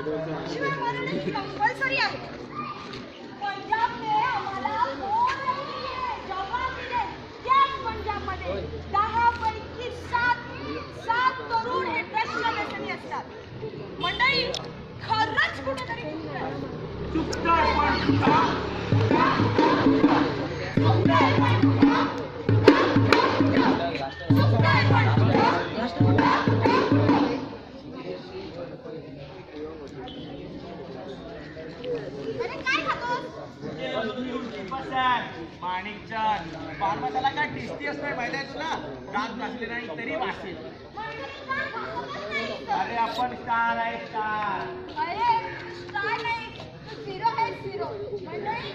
शिवाय मरण ही कंपल्सरी आहे. पंजाबने आम्हाला मोहर दिली, जवाब दिले. त्याच पंजाबमध्ये 10 पैकी 7 तरुण हे ड्रग्सच्या व्यसनी असतात. मंडळी, खरंच कुठेतरी चुकतंय. अरे काय खातोस? माणिकचंद पान मसाला काय टेस्टी असतोय माहिती आहे तुला? दात घासले नाही तरी वासेल. अरे आपण स्टार आहे, स्टार. अरे स्टार नाही, तू झिरो आहे, झिरो. मंडळी,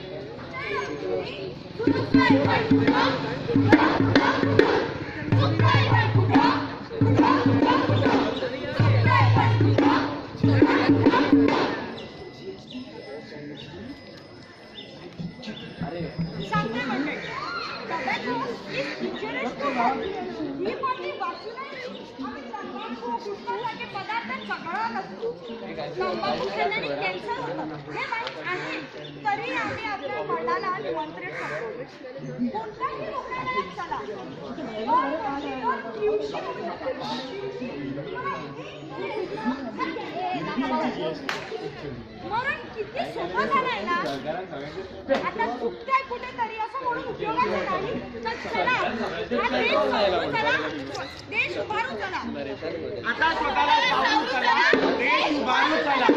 सांगते मंडळी, tobacco is injurious to health. ही बातमी वाचूनही आम्ही तंबाखू, गुटखासारखे पदार्थ चघळत असतो. तंबाखू खाल्ल्याने कॅन्सर होतं हे माहीत आहे, तरी आम्ही आपल्या मनाला निमंत्रित करतो. कोणत्याही रुग्णालयात चला, मरण किती सोपं झालंय ना. आता चुकतंय कुठेतरी असं म्हणून उपयोगाचं नाही. तर चला, हा देश सावरू चला, देश उभारू चला. आता स्वतःला सावरू चला, देश उभारू चला.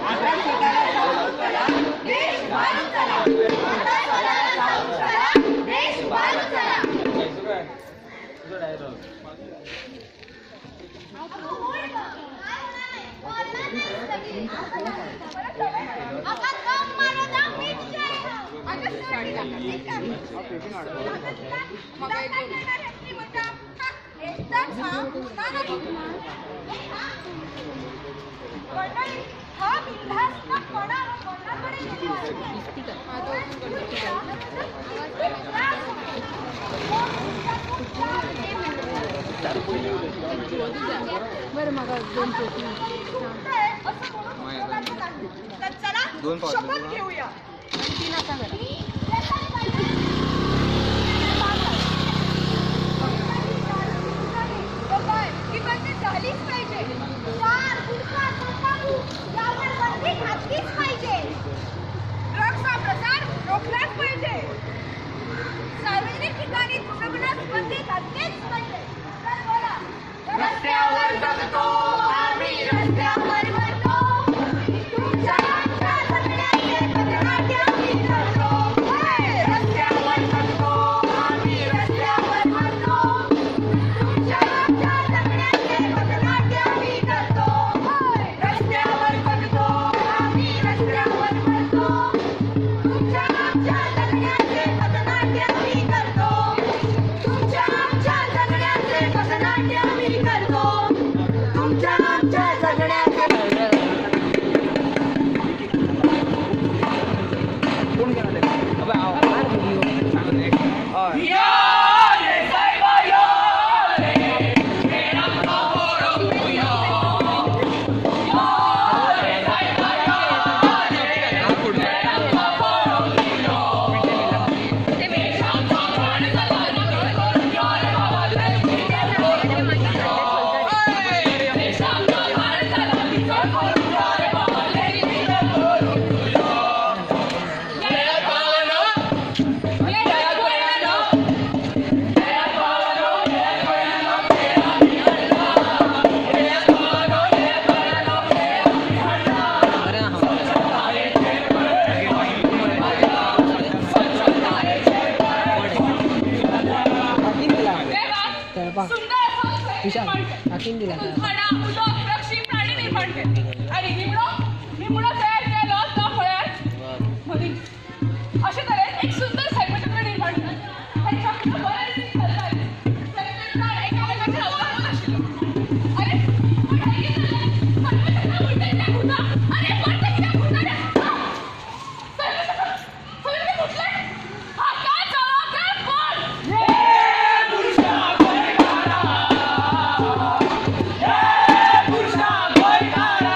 आता स्वतःला सावरू चला, देश उभारू चला. आता स्वतःला सावरू चला, देश उभारू चला. हा बिनधास्तपणा कोणाकडे गेलो आहे? बरं मग दोन तर चला शपथ घेऊया. ही बंदी झालीच पाहिजे. दारू, गुटखा, तंबाखू यावर बंदी घातलीच पाहिजे. ड्रग्सचा प्रसार रोखलाच पाहिजे. सार्वजनिक ठिकाणी थुंकण्यास बंदी घातलीच पाहिजे. तर बोला, रस्त्यावर जगतो आम्ही, रस्त्यावर मरतो, तुमच्या आमच्या जगण्याचे पथनाट्य आम्ही करतो. रस्त्यावर जगतो आम्ही, रस्त्यावर मरतो, तुमच्या आमच्या जगण्याचे पथनाट्य आम्ही करतो. रस्त्यावर जगतो आम्ही, रस्त्यावर मरतो, तुमच्या आमच्या जगण्याचे पथनाट्य आम्ही करतो. तुमच्या आमच्या जगण्याचे पथनाट्य आम्ही करतो. तुमच्या आमच्या जगण्याचे. प्राणी निर्माण केले आणि निमणो तयार केलो तो म्हळ्यार मनीस. अशे तरेन एक सुंदर सैमचक्र निर्माण जालें. हें चक्र बऱ्या रितीन चलतालें. सगळे प्राण एकामेकाचेर अवलंबून आशिल्लो. अरे पूण हें कितें जालें? सैमचक्र उलटें कित्याक घुंवता? अरे परतें कित्याक घुंवता रे? सैमचक्र सगळें कितें फुटलें? हाका जबाबदार कोण? पुरुषा गोंयकारा,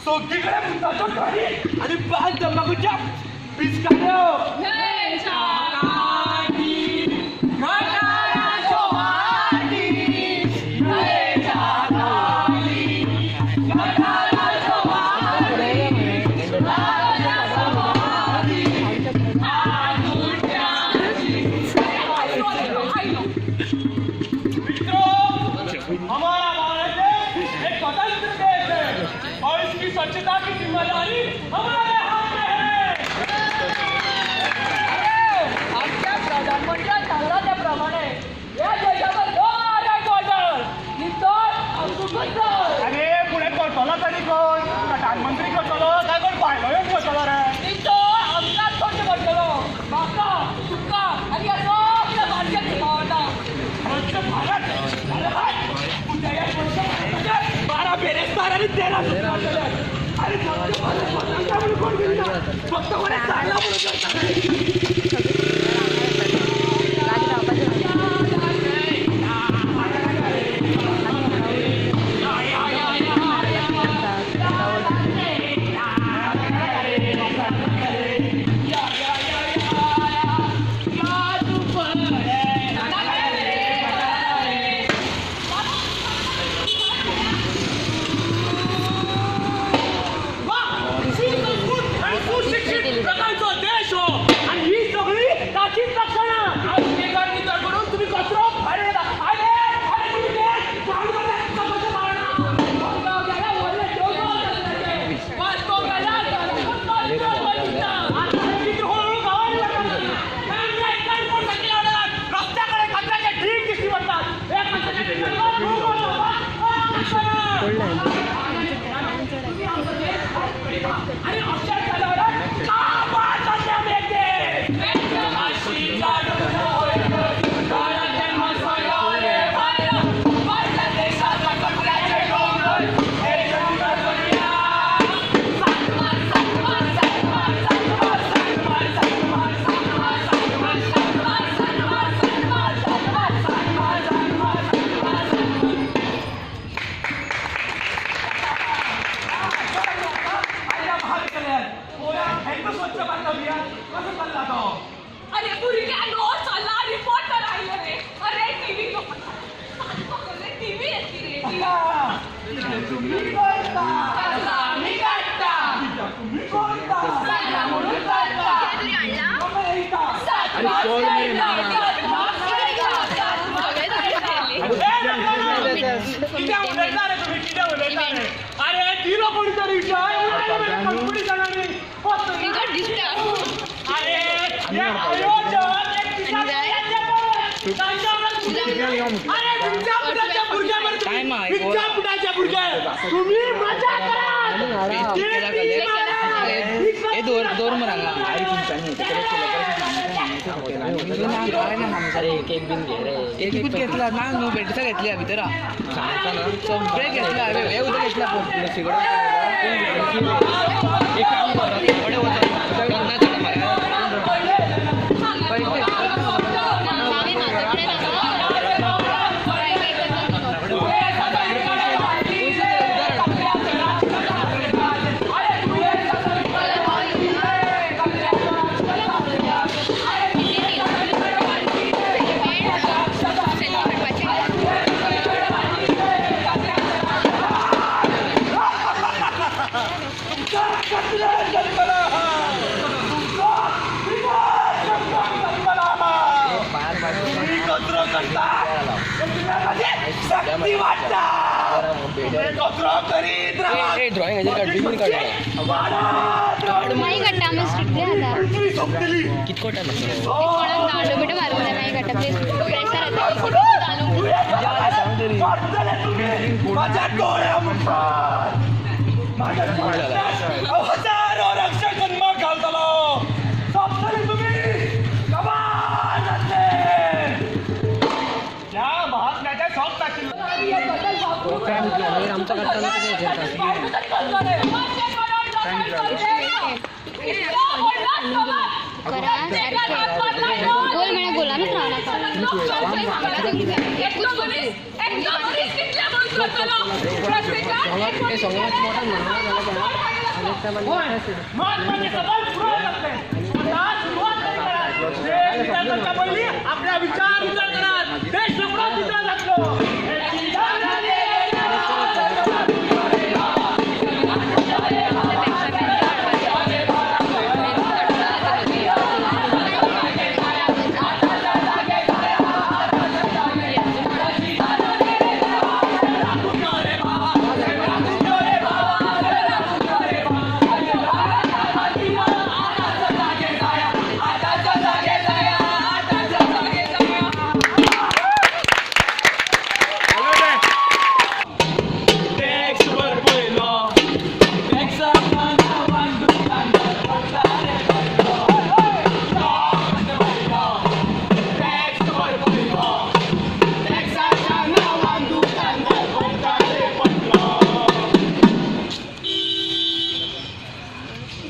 सगळीकडे भुताच्यो घरी आणि 5 तंबाखूच्या पिचकाऱ्यो. हमारा भारत देश एक स्वतंत्र देश है और इसकी स्वच्छता की जिम्मेदारी हमारे हाथ में है. अरे आमच्या प्रधानमंत्र्यान सांगला त्या प्रमाणे या देशावर दोन ऑर्डर नितळ आमचो. अरे फुडें करतलो तरी कोण? प्रधानमंत्री करतलो काय कोण भायलो येवन करतलो रे? नितळ आमकांच करचें पडटलो. म्हाका, तुका आनी ह्या सगळ्या भारतीयांक पावता. स्वच्छ भारत. 12 बेरेस्तार आणि 13 शुक्रवार. अरे स्वच्छ भारत स्वतंत्र म्हणून कोण करीना, फक्त कोणी चांगला म्हणून करता. प्रकारचो देश हो आणि ही सगळी ताचीच लक्षणां. नितळ नितळ करून तुम्ही कचरो भायर उडयता. अरे अरे तुम्ही देश रस्त्याकडे कचऱ्याचे ढीग दिसती पडतात. आणि अशा झाल्यावर अरे भुरग्यांनो चला रिपोर्टर आयले रे. अरे टीव्ही टीव्ही येतली रे. अरे दिलो कोणीतरी विषय. अरे तुम्ही मजा करा. एकूच घेतला ना न्हू बेटचा घेतल्या भितर सगळे घेतला. हे उदक घेतला माझ्या डोळ्या हजारो रक्षक जन्म घालतलो. सोंपतली तुमी कमाल जातले. ह्या महात्म्याच्या सोंपताची. गोल म्हणे गोलानच रावना. हे मन म्हणजे सगळं पुरो जातलें. स्वता सुरवात तरी करात. देश विचार करच्या पयलीं आपल्या विचार विचार करात. देश रोखडोच विचार जातलो.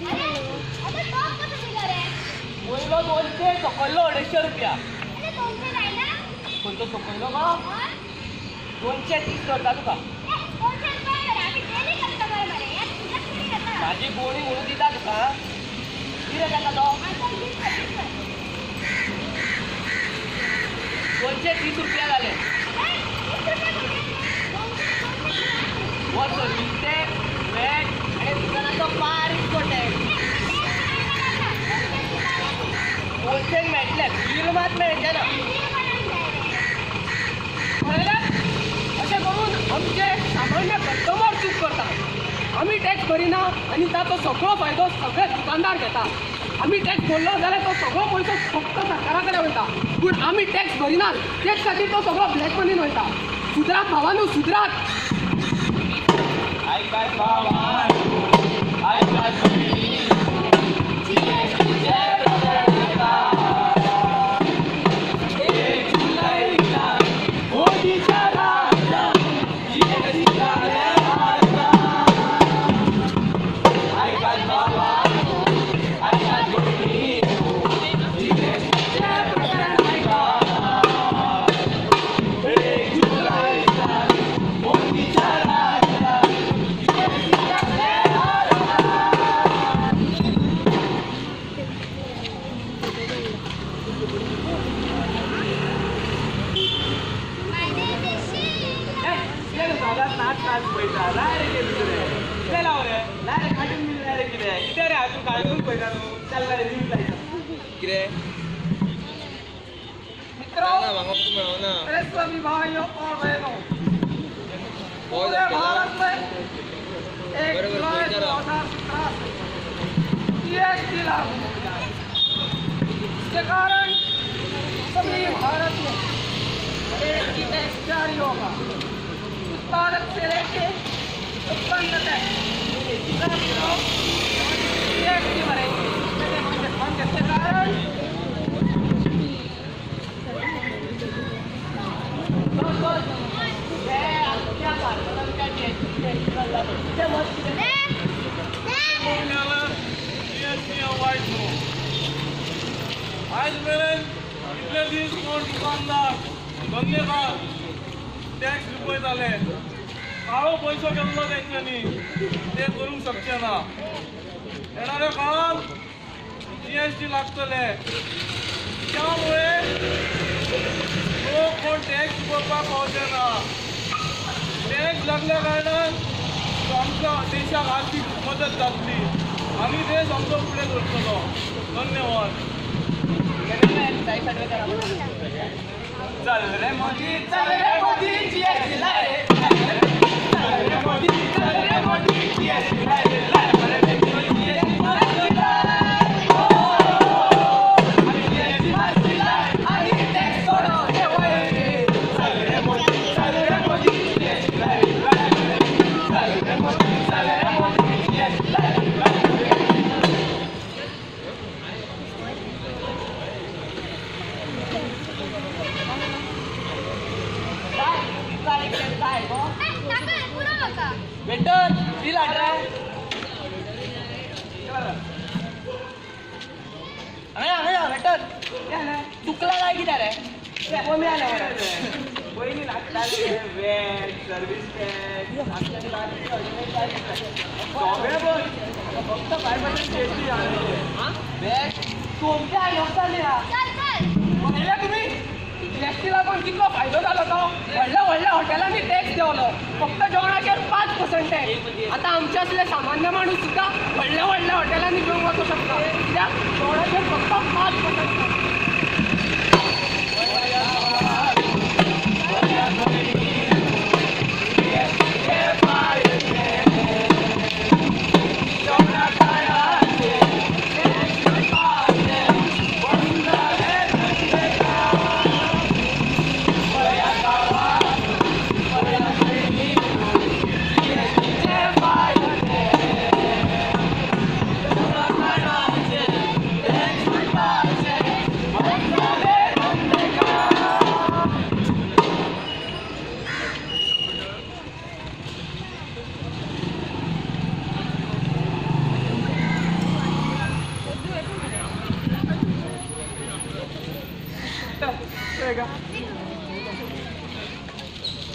अरे आता टॉप कसं दिलं रे? वयलो 200 सकयलो 250 रुपया. अरे 200 नाही ना? खंयचो सकयलो गो? हं? 230 करता तुका. ए, 200 रुपये मरे, आम्ही डेली कस्टमर मरे. यार तुझ्याच किती घेता? माझी गोणी म्हणून दिता तुका. कितें जाता तो? आता 20 कर, 20 कर. 230 रुपया जाले. ए, 20 रुपये कुठे? 200, 200. हो सर्वीस टॅक्स, वॅट आनी दुकानाचो बारीकसो टॅक्स. 200 मेळटले, बील मात मेळचें ना. पळयलें? अशें करून आमचे सामान्य कस्टमर चूक करतात. आमी टॅक्स भरिना आनी ताचो सगळो फायदो सगळे दुकानदार घेता. आमी टॅक्स भरलो जाल्यार तो सगळो पयसो फक्त सरकारा कडेन वयता, पूण आमी टॅक्स भरिनात तेच खातीर तो सगळो ब्लॅक मनीन वयता. सुदरात भावानू, सुदरात. नाच नाच पळयता जाय रे दुसरे कितें लाव रे लाय रे कार्टून बीन लाय रे कितें कितें रे अजून कार्टून पळयता तूं चल रे न्यूज लायता कितें. मित्रों, प्रेस सभी भाइयों और बहनों, पूरे भारत में 1 जुलाई 2017 से जीएसटी लागू हो गया है। इसके कारण सभी भारत में एक ही टैक्स जारी होगा। उत्पादक से लेके उत्पन्न तक सभी लोग जीएसटी भरेंगे। इसके कारण आयज मेरेन इतले दीस कोण दुकानदार धंदेकार टॅक्स लिपयताले, काळो पयसो केल्लो तेंच्यांनी, ते करूंक शकचे ना. येणाऱ्या काळांत जीएसटी लागतले, त्यामुळे लोक कोण टॅक्स भरपाक पावचे ना. टॅक्स लागल्या कारणान आमकां देशाक आर्थीक मदत जातली आनी देश आमचो फुडें सरतलो. धन्यवाद. चल रे मोदी, चल रे मोदी, जीएसटी लाय रे. चल रे मोदी, चल रे मोदी, जीएसटी लाय रे. लाय रे जीएसटी लाय. जीएसटी लाय आणि टॅक्स सोडो हे वय. चल रे मोदी, चल रे मोदी, जीएसटी लाय रे. चल रे मोदी, चल रे मोदी, जीएसटी लाय रे. काय ए, काका, पुरो म्हाका. वेटर बिल हाड रे. हांगा या, हांगा या, वेटर चुकला काय कितें रे? कमी आलें मरे. पयलीं लागताले वॅट, सर्वीस टॅक्स, सगळें बंद. फक्त 5% जीएसटी सोमते पळयल्या तुमी जीएसटी लागून कितलो फायदो जालो तो. व्हडल्या व्हडल्या हॉटेलांनी टॅक्स देंवलो, फक्त जेवणाचेर 5% टॅक्स. आतां आमचे असले सामान्य माणूस सुद्दां व्हडल्या व्हडल्या हॉटेलांनी जेवंक वचूंक शकता, कित्याक जेवणाचेर फक्त 5%.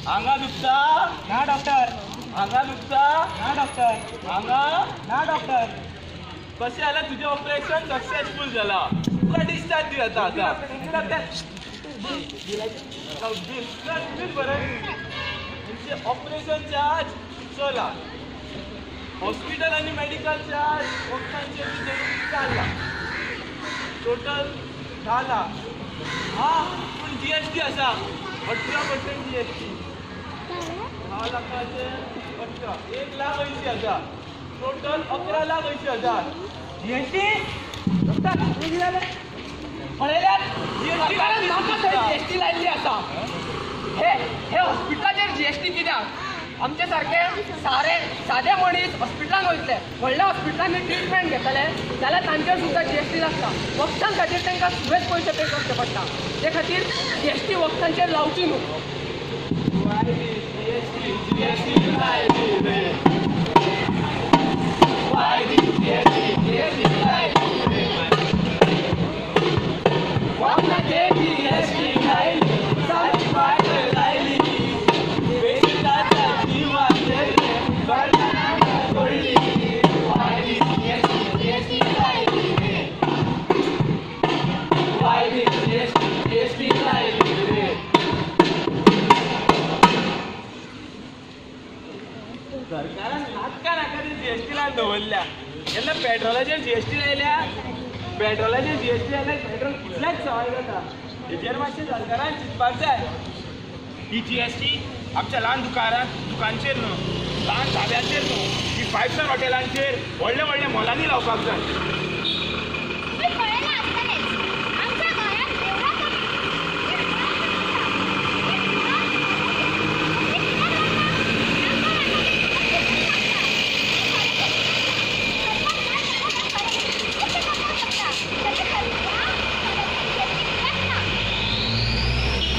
हांगा दुखता ना डॉक्टर, हांगा दुखता ना डॉक्टर, हांगा ना डॉक्टर. कशें जाल्यार तुजें ऑपरेशन सक्सेसफूल जाला, तुका डिस्चार्ज दिवं येता आतां. बील बील बरें. ऑपरेशन चार्ज 6 लाख, हॉस्पिटल आनी मेडिकल चार्ज वखदांचे 4 लाख, टोटल 10 लाख. हा पूण जीएसटी आसा 18% जीएसटी. 10 लाखाचे 18, 1,80,000, टोटल 11,80,000 जीएसटी. पळयल्यार जीएसटी लायिल्ली आसा. हे हे हॉस्पिटलाचेर जीएसटी कित्याक? आमचे सारके सारे सादे मनीस हॉस्पिटलान वयतले, व्हडल्या हॉस्पिटलांनी ट्रिटमेंट घेतले जाल्यार तांचेर सुद्दां जीएसटी लागता. वखदां खातीर तांकां सगळेच पयशे पे करचे पडटा. ते खातीर जीएसटी वखदांचेर लावची न्हू. सरकारान नाटकां नाका जीएसटी लावन दवरल्या. जेन्ना पेट्रोलाचेर जीएसटी लायल्या, पेट्रोलाचेर जीएसटी लायल्यार पेट्रोल कितलेंच सवाय जाता. हेचेर मातशें सरकारान चिंतपाक जाय. ही जीएसटी आमच्या ल्हान दुकानांचेर न्हू, ल्हान धाब्यांचेर न्हू, ही 5 स्टार हॉटेलांचेर, व्हडल्या व्हडल्या मॉलांनी लावपाक जाय.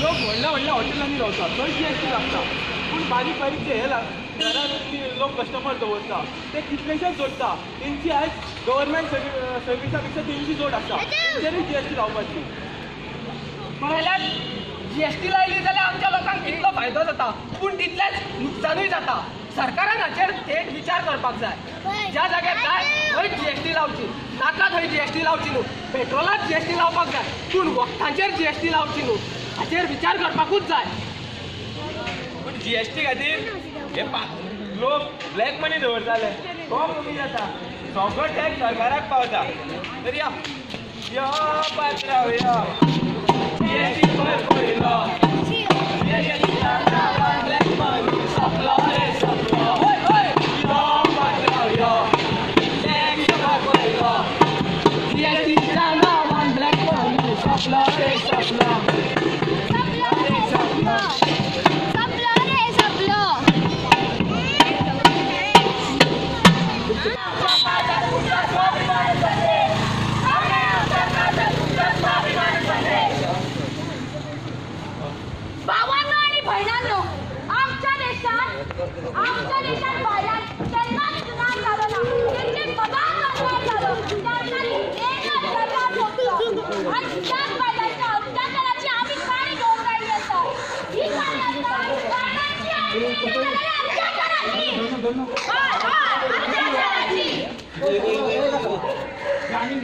लोक व्हडल्या व्हडल्या हॉटेलांनी रावता, थंय जीएसटी लागता. पूण बारीक बारीक जे हे घरान लोक कस्टमर दवरता ते कितलेशेच जोडटा. तेंची आयज गव्हर्मेंट सर्विसा पेक्षा तेंची जोड आसा, तेंचेरूय जीएसटी लावपाची. पळयल्यार जीएसटी लायली जाल्यार आमच्या लोकांक कितलो फायदो जाता, पूण तितलेंच नुकसानूय जाता. सरकारान हाचेर थेट विचार करपाक जाय. ज्या जाग्यार जाय थंय जीएसटी लावची, नाका थंय जीएसटी लावची न्हू. पेट्रोलाक जीएसटी लावपाक जाय, पूण वखदांचेर जीएसटी लावची न्हू. हाचेर विचार करपाकूच जाय. पूण जीएसटी खातीर हे लोक ब्लॅक मनी दवरताले, तो कमी जाता. सगळो टॅक्स सरकाराक पावता. तर या यो पात्रांव यो, जीएसटी पयर पयलो, ब्लॅक मनी सोंपलो रे सोंपलो. यो पात्रांव यो, टॅक्स पयर पयलो, जीएसटीच्या नांवान ब्लॅक मनी सोंपलो रे सोंपलो. भावांनो आणि बहिणांनो, आमच्या देशात बायलांक केन्नाच त्रास जालो ना. तेंचे पगार वाडोवप जालो, त्यांना एकच प्रकार सोंपलो. आणि त्याच बायलांच्या अत्याचाराची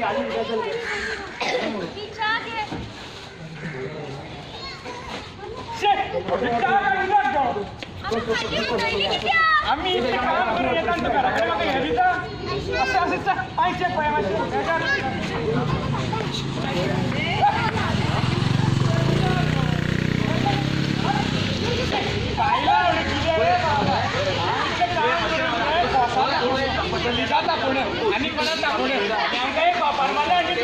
आम्ही इतकें काम करून येता आनी घरा कडेन म्हाका हें दिता अशें अशें आयचें पळय मातशें. आनी कोणाक दाखोवणें आमकां एक वापर मारले आनी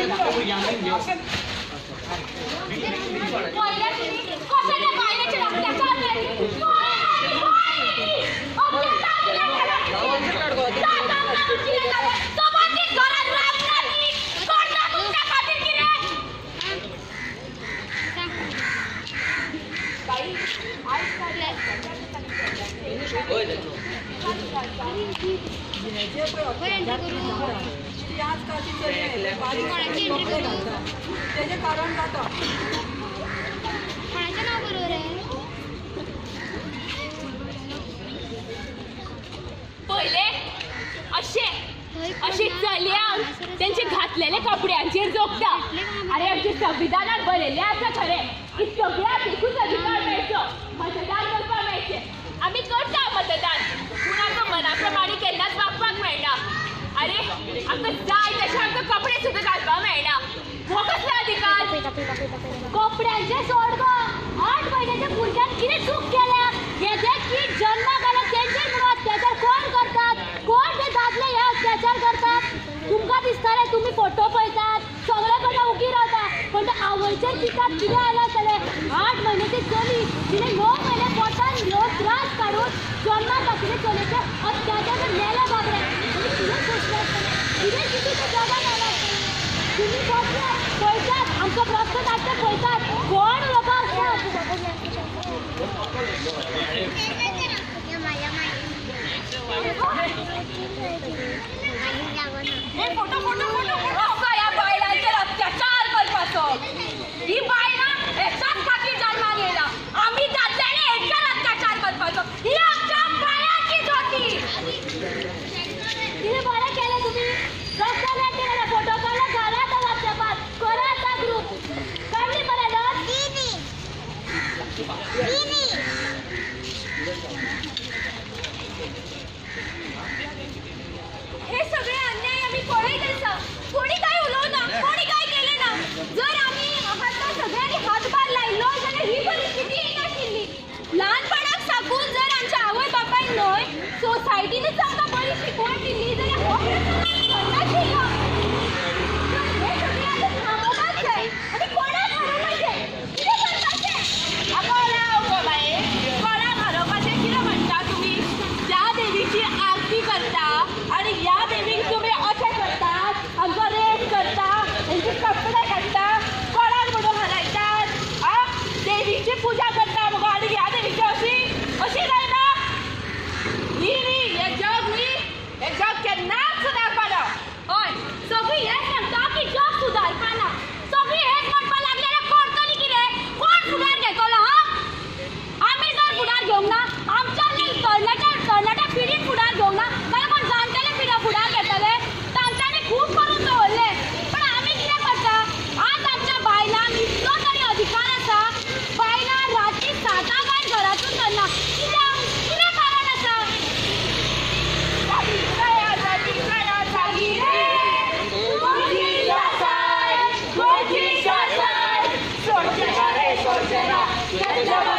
कारण जाता कोणाचें नांव बरोबर आहे. पयले अशे अशे चलयांक तेंचे घातलेले कपड्यांचेर जोखता. अरे आमच्या संविधानात बरयल्लें आसा खरें की सगळ्यांक एकूच अधिकार मेळचो, मतदान करपाक मेळचें. आमी करता मतदान, पूण आमकां मना प्रमाणे केन्नाच वागपाक मेळना. अरे आमकां जाय तशें आमकां कपडे सुद्दां घालपाक मेळना. हो कसलो अधिकार? कपड्यांचे सोड गो, 8 म्हयन्याच्या भुरग्यान कितें चूक केल्या? हेजे की जन्माक आयला तेंचेर म्हणून अत्याचार कोण करतात? कोण ते दादले हे अत्याचार करतात? तुमकां दिसताले तुमी फोटो पळयतात, सगळे कडेन उगी रावता, पण ते आवयचेर चिंतात कितें आयलां आसतलें. 8 म्हयन्याची चली तिणें 9 म्हयने पोटान घेवन त्रास काडून जन्माक घातिल्ले चलयेचेर अत्याचार मेले बाबडे. आनी कितें सोंसलें आसतलें, कितें कितें तें जगान आयलां आसतलें. तुमी बसले पळयतात, आमचो प्रस्न काडटा पळयतात, कोण उलोवपाक आसता? फोटो फोटो फोटो फोटो ह्या बायलांचेर अत्याचार करपाचो. ही बायलां हेच्याच खातीर जल्माक येयला. आमी दादल्यांनी हेंचेर अत्याचार करपाचो. ही आमच्या बायांची जोती. कितें बरें केलें तुमी, प्रस्न केले, फोटो काडले, घाला आतां वॉट्सएपार, करा आतां ग्रूप काडली मरे लस. हे सगळे अन्याय आमी पळयत आसा. कोणी काय उलोवना, कोणी काय केलें ना. जर आमी आतां सगळ्यांनी हातभार लायलो जाल्यार ही परिस्थिती येनाशिल्ली. ल्हानपणाक साकून जर आमच्या आवय बापायन न्हय सोसायटीनूच आमकां बरी शिकवण दिल्ली जाल्यार हो प्रस्न घडनाशिल्लो. तर हे सगळें आतां थांबोवपाक जाय आनी कोणाक हारोवपाचें, कितें करपाचें? कोणाक गो बाये, कोणाक हारोवपाचें कितें म्हणटा तुमी? ज्या देवीची आरती करता आनी ह्या देवीक तुमी अशें करतात, आमचो रेप करता, हेंचे कपडे काडटा, कोणाक म्हणून हारयतात? आ देवीची पुजा करता मगो आनी ह्या देवीची अशी अशी जायना. न्ही न्ही, हें जग न्ही, हें जग केन्नाच सुदारपाना. हय, सगळीं हेंच म्हणटा की जग सुदारपाना. सगळीं हेंच म्हणपाक लागले जाल्यार करतलीं कितें? कोण फुडार घेतलो? हा, आमी जर फुडार घेवंक ना, आमच्या तरणाट्या तरणाट्या पिढीन फुडार घेवंक ना जाल्यार कोण जाणटेले पिढ्या फुडार घेतले? तांच्यांनी खूब करून दवरलें, पण आमी कितें करता? आज आमच्या बायलांक इतलो तरी अधिकार आसा. बायलां राती 7 भायर घरातून सरना. कित्याक? कितें कारण आसा? सोडचें ना रे, सोडचें ना.